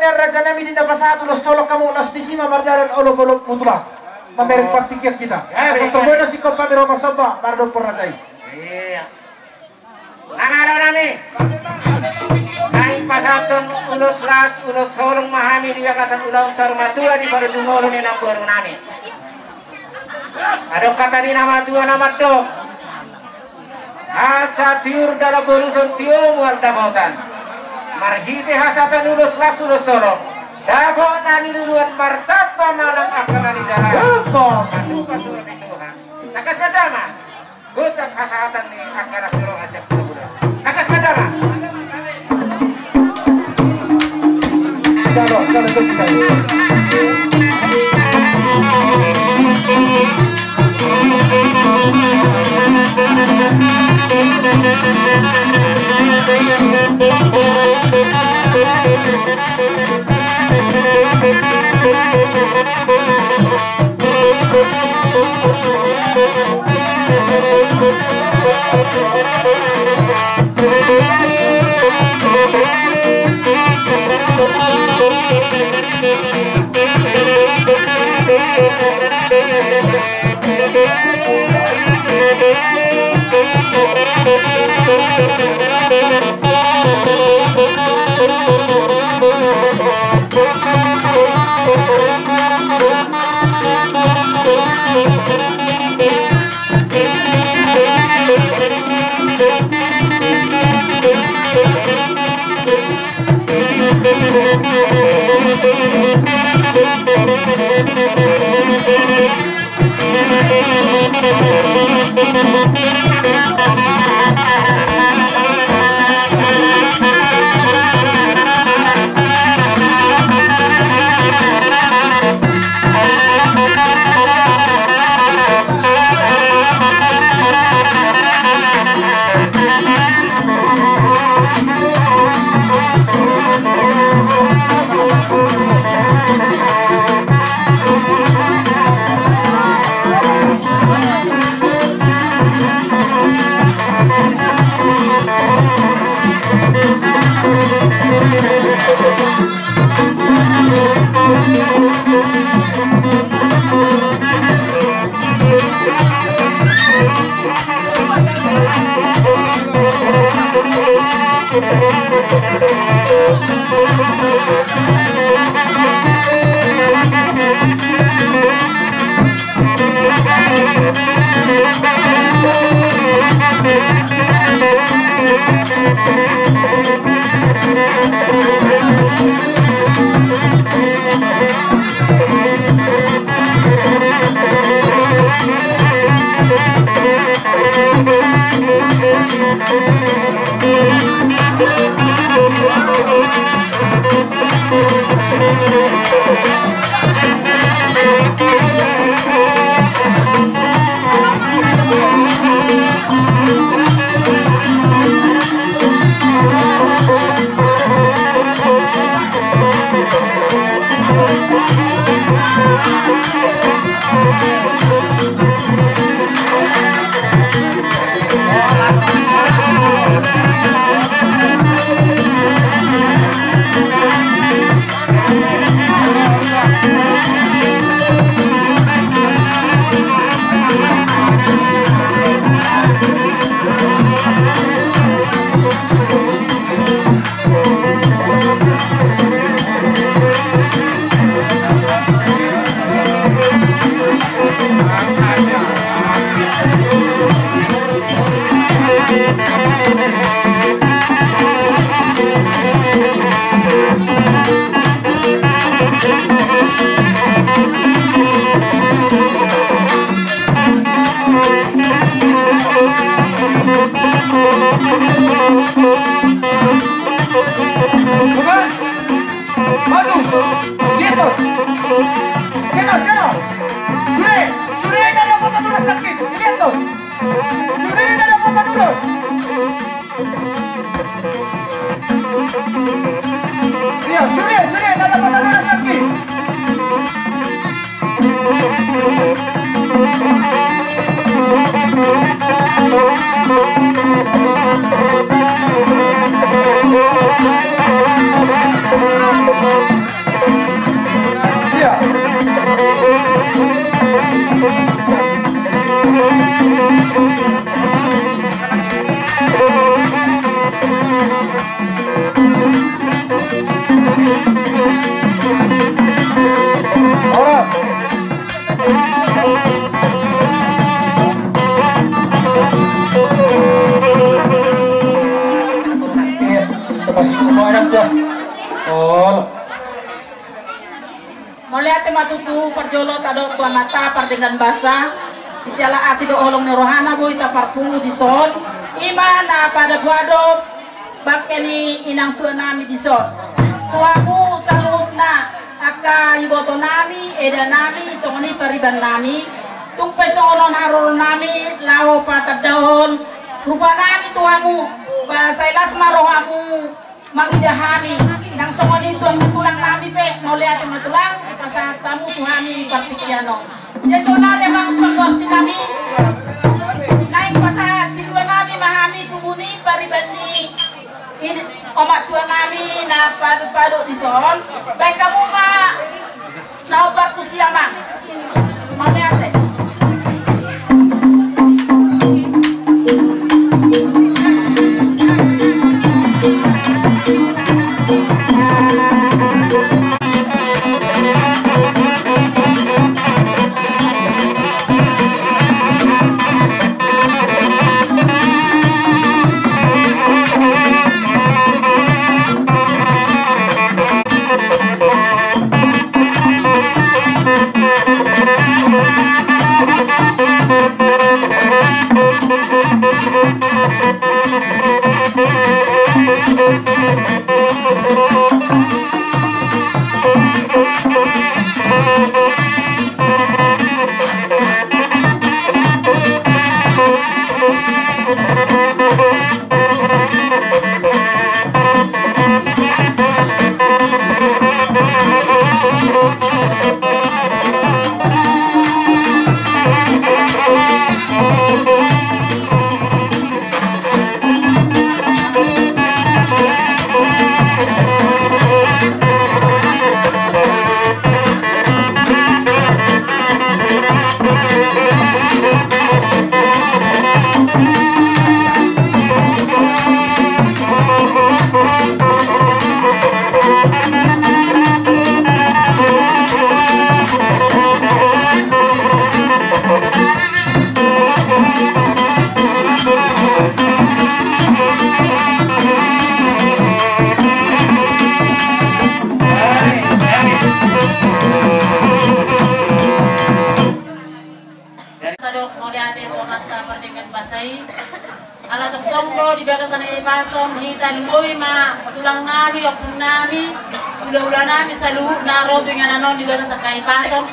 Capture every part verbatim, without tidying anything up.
Raja nami, di na pasahat ulos holong hamu, laos disi ma mardalan olopolopmu tulang. Mamereng partingkian hita. Asa tomboina singkop hami ro marsomba maradophon raja i. Iya. Nang alo nami, naeng pasahathon ulos las ulos holong ma hami di bagasan ulaon saur matua di parujung ngolu ni namboru nami. Adong hata ni na matua na mandok: Asa tiur dalan boluson, tio mual dapotan. Marhite hasahatan ulos las ulos holong, dapot na niluluan, martamba ma nang angka na nijalahan. Dapot. Pasupasu ni Tuhan. Tangkas ma damang. Gotap hasahatan ni angka na suro, asa pura-pura. Tangkas ma damang. Salo, salo, salo. Maju. Lihat tuh. Sana, sana. Sude, sude na dapotan ulos, sakit. Lihat tuh. Sude na dapotan ulos. Iya, sude, sude na dapotan ulos, sakit. Horas. Iya, lepas. Mau enak tuh. Oh. Mauliate ma tutu parjolo tadok tu Amanta pardenggan basa, di siala asi dohot holong ni rohana boi taparpungu dison, i ma na padopadop bangke ni inang tua nami dison. Tu hamu saluhutna angka iboto nami, eda nami, songon i pariban nami, tung pe songon on haroro nami laho patandahon rupa nami tu hamu, ba sai las ma rohamu mangida hami, nang songon i tu hamu tulang nami pe, mauliate ma tulang, dipasahat hamu tu hami partingkian on. Jadi saonari amang panggual si nami, naeng pasahat silua nami ma hami tubu ni pariban ni i, omak tua nami na padopadop dison, baen hamu ma. Na hombar tu si amang. Mauliate. Tadok mauliate tu Amanta pardenggan basa i. Ala tongtong do di bagasan hahipason hita, lului ma tulang nami, ompung nami, hulahula nami saluhutna ro tu inganan on di bagasan hahipason.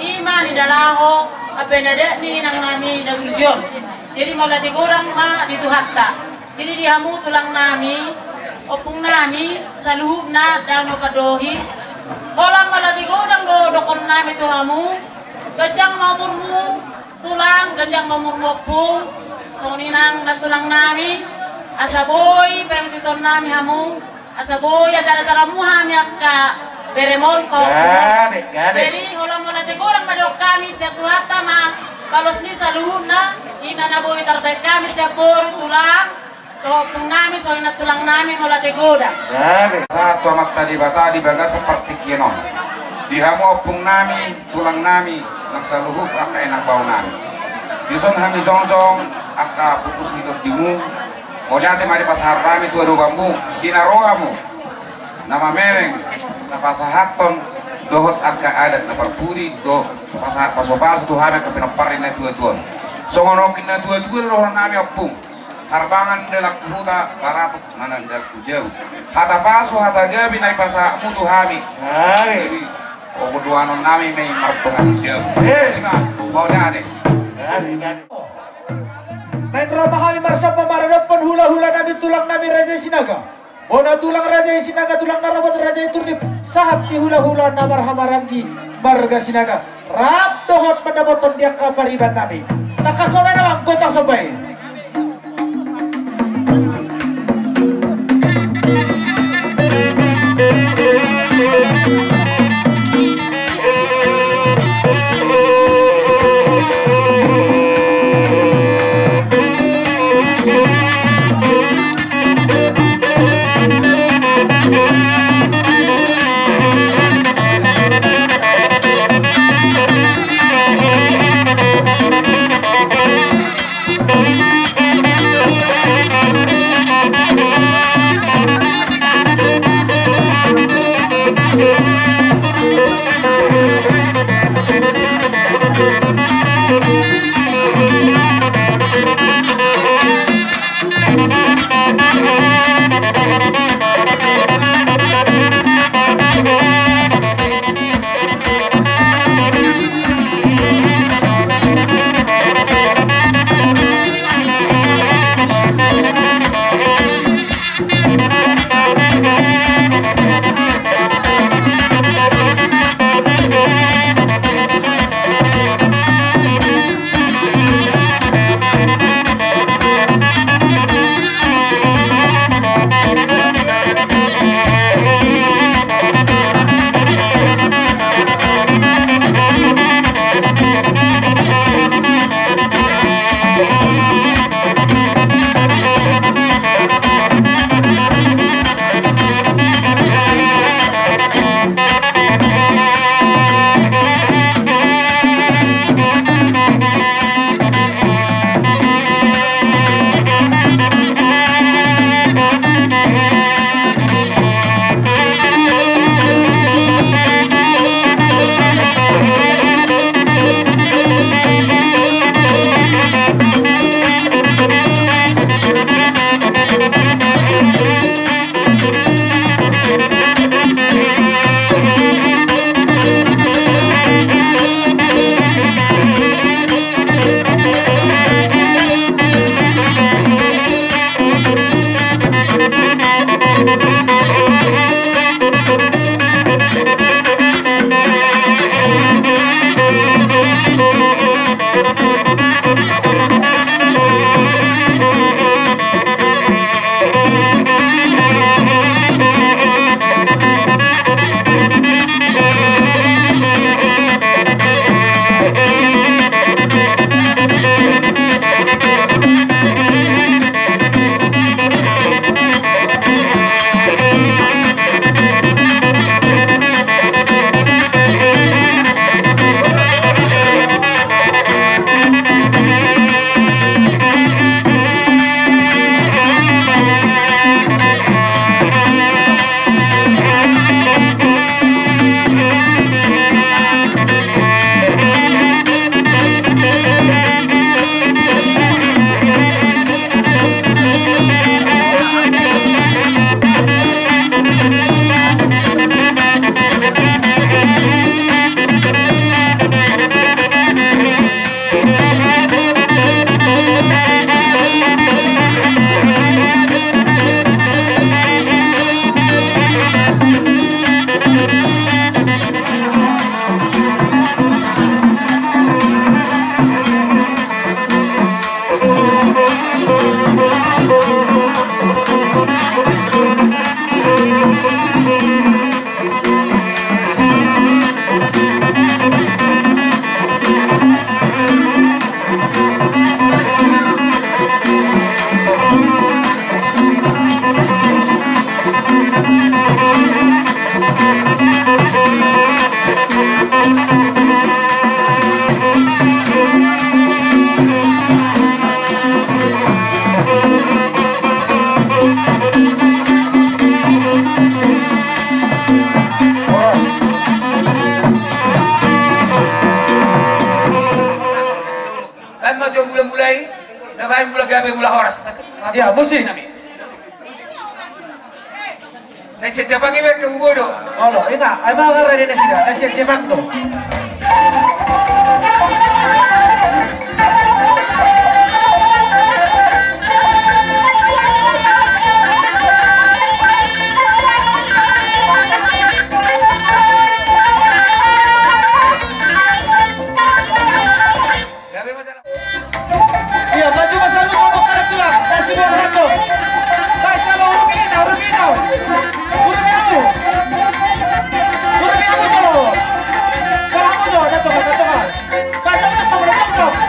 I ma nidalaho ampe na adat ni inang nami na burju on. Jadi mauliate godang ma di Tuhanta. Jadi di hamu tulang nami, ompung nami saluhutna, dang na padohi. Holan mauliate godang do dohonon nami tu hamu. Ganjang ma umurmu tulang, ganjang ma umurmu ompung. Songon i nang na tulang nami, asa boi paihutihut nami hamu, asa boi ajar-ajar hamu hami angka beremon, pahompung. Gabe, gabe. Jadi holan mauliate godang ma didok hami sian Tuhanta ma, balos ni saluhutna, i ma na boi tarbaen hami sian boru tulang dohot ompung nami, songon i nang tulang nami, mauliate godang. Gabe. Sahat tu Amanta Debata di bagasan partingkian on. Di hamu ompung nami, tulang nami, nang saluhut angka inang bao nami. Dison hami jongjong angka pupus ni tondimu. Mauliate ma dipasahat hami tu adopanmu, di na ro hamu na mamereng, na pasahathon dohot angka adat na parpudi, dohot pasahat pasupasu tu hami angka pinompar ni na tuatua on. Songon nangkin na tuatua dohonon nami ompung. Harbangan dalan tu huta, baratuk ma dalan tu jabu. Hata pasu, hata gabe na dipasahatmu tu hami. Hai. Jadi, ogodoanon nami ma i marpangan jabu. Eh. Ima, mauliate. Gabe, gabe. Naeng ro ma hami marsomba maradophon hulahula nami, tulang nami Raja i Sinaga. Bona tulang Raja i Sinaga, tulang na rabot Raja i Turnip, sahat di hulahula na marhahamaranggi marga Sinaga. Rap dohot mandapothon di angka pariban nami. Tangkas ma baen amang gondang somba i. Jom mula-mula i, na baen mula gabe mula horas. Ia, musik. Na sian Jepang i baen hamu bodo. Olo, inna, ai ma ngarade nasida, na sian Jepang do. Ia, maju ma saluhut, mangkarak tulang, na sibuat rato. Baen jolo urupi na, urupi na. Urupi hamu. Urupi hamu jolo. Jolo hamu jolo, na tonga, na tonga. Baen jolo, na tonga, na tonga.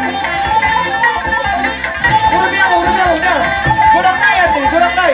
Urupi hamu, urupi hamu, na. Godang nai, ate, godang nai.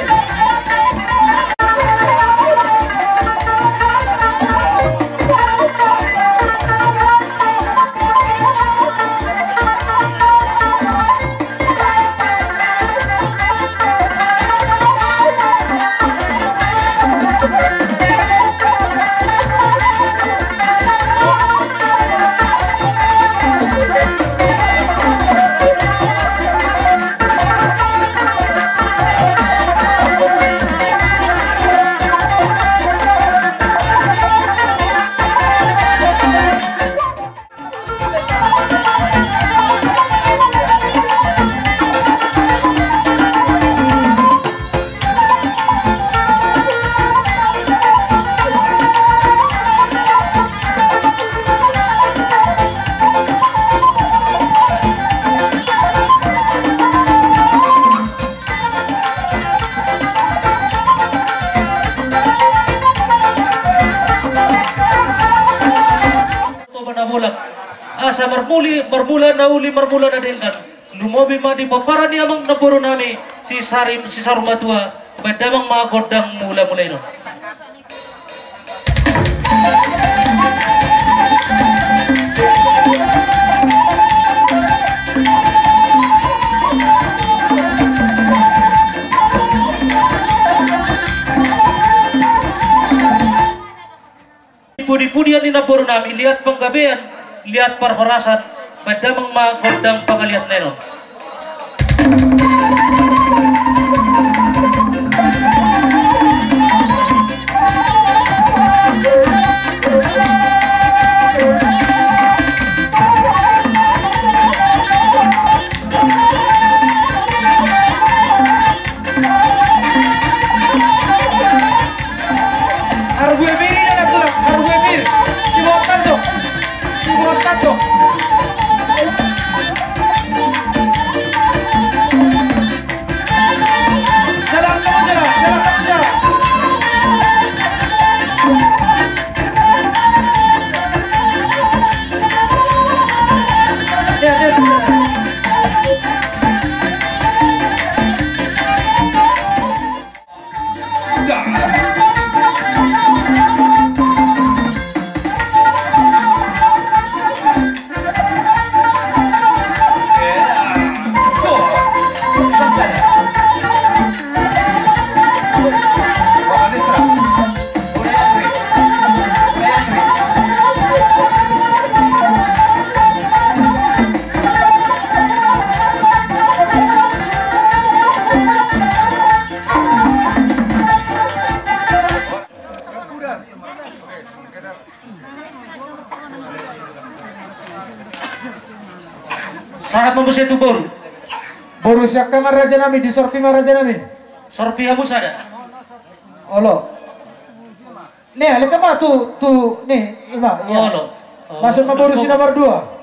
Toba na bolak. Asa marmuli, marmula na uli, marmula na denggan. Lumobi ma di pomparan ni amang namboru nami, si Sarim, si Saur Matua, baen damang ma gondang mula-mula i non. Pudi-pudian ni namboru nami, liat panggabean, liat parhorasan, baen damang ma gondang pangaliatna i non. Argue pir i, na tulang, argue pir. Sibuat tanto. Sibuat tanto. Jalan, jalan, jalan, jalan. Ya, ya. Sahat ma muse tu boru. Boru, sian aha ma raja nami, di sorpi ma raja nami. Sorpi hamu sada. Olo. Nih, ale tema tu, tu, nih, ima, iya. Olo. Masuk ma boru si nomor dua.